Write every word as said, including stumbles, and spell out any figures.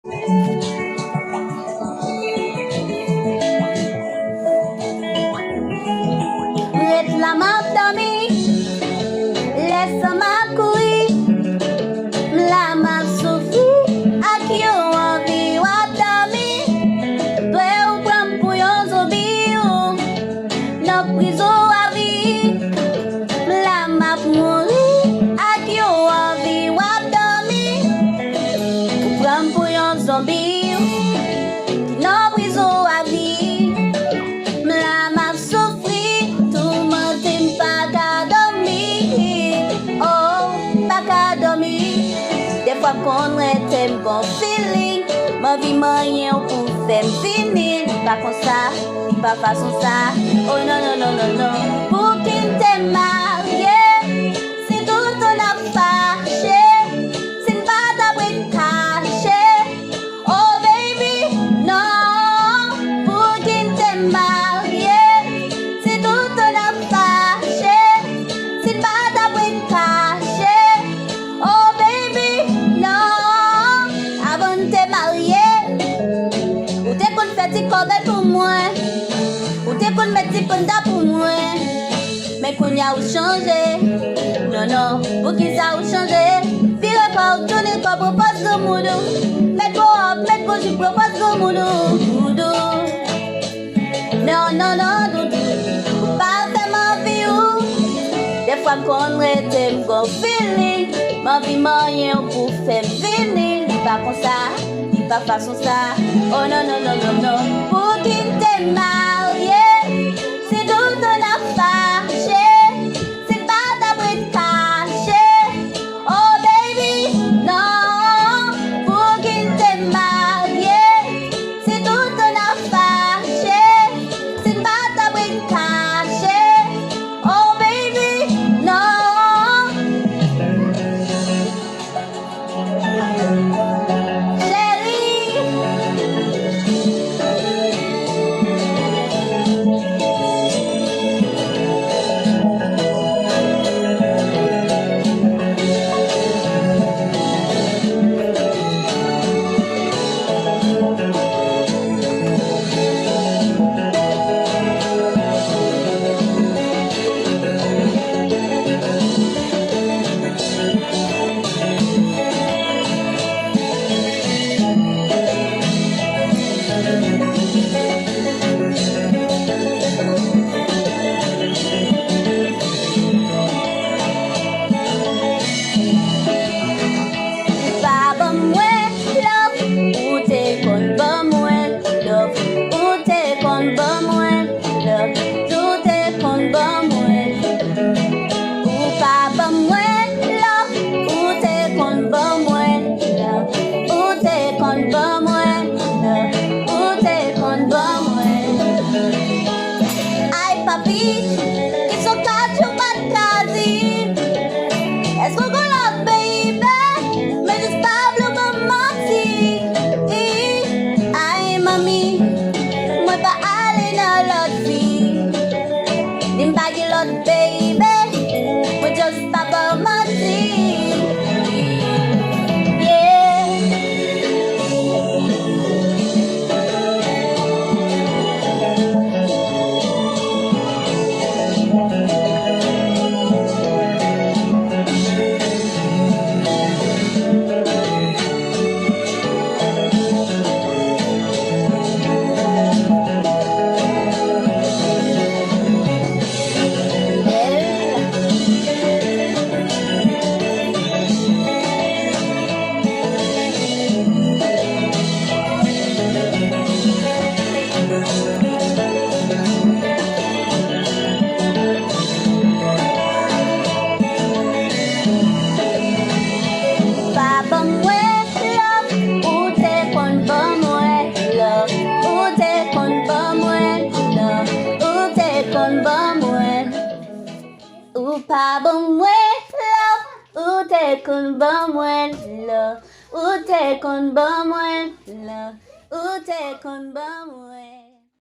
M ret la m ap dòmi, lè san m ap kouri. M la m ap soufri ak yon anvi w ap dòmi. Dwe ou pran m pou yon zonbi, ou nan prizon avi. M la m ap mouri ak yon anvi w ap dòmi. Ou pran m pou yon zonbi, ou nan prizon avi. M la m ap soufri, toumante m pa ka dòmi. Oh, pa ka dòmi. Defwa m konn rete m gon feeling. M anvi manyen w pou fè m vini. Li pa konsa, li pa fason sa. Oh non, non, non, non, non. Pou ki n te marye, si tout tan n ap fache, si n pa t ap ret kache. Oh baby, non, pou ki n te marye, si tout tan n ap fache, si n pa t ap ret kache. Oh baby, non, avan n te marye, ou te konn fè ti kòbèt pou mwen, ou te konn met ti panda pou mwen. Men kounye a ou chanje. Non, non, poukisa ou chanje? Vire kò w, tounen kò w, pran pòz granmoun ou. Met gwo wòb, met gwo jip, pran pòz granmoun ou. Doudou. Non, non, non, doudou. Ou pa fè m anvi ou. Defwa m konn rete m gon feeling. M anvi manyen w pou fè m vini. Li pa konsa, li pa fason sa. Oh non, non, non, non, non. Pou ki n te marye, si tout tan n ap fache, si n pa t ap ret kache. Oh baby, non, pou ki n te marye, si tout tan n ap fache, si n pa t ap ret kache. Oh baby, non. Cheri. Ou pa ban mwen love, ou te konn ban mwen love, ou te konn ban mwen love, ou te konn ban mwen. Ou pa ban mwen love, ou te konn ban mwen love, ou te konn ban mwen love, ou te konn ban mwen. Ay papi, kesyon kat jou pa t ka di. Èske w gon lòt baby? Men jis pa vle w ban m manti. Ay manmi, mwen pa ale nan lòt fi. Di m pa gen lòt baby, mwen just pa ba w manti. Yeah. Pa ban mwen love, ou te konn ban mwen love, ou te konn ban mwen love, ou te konn ban mwen. Ou pa ban mwen love, ou te konn ban mwen love, ou te konn ban mwen love, ou te konn ban mwen.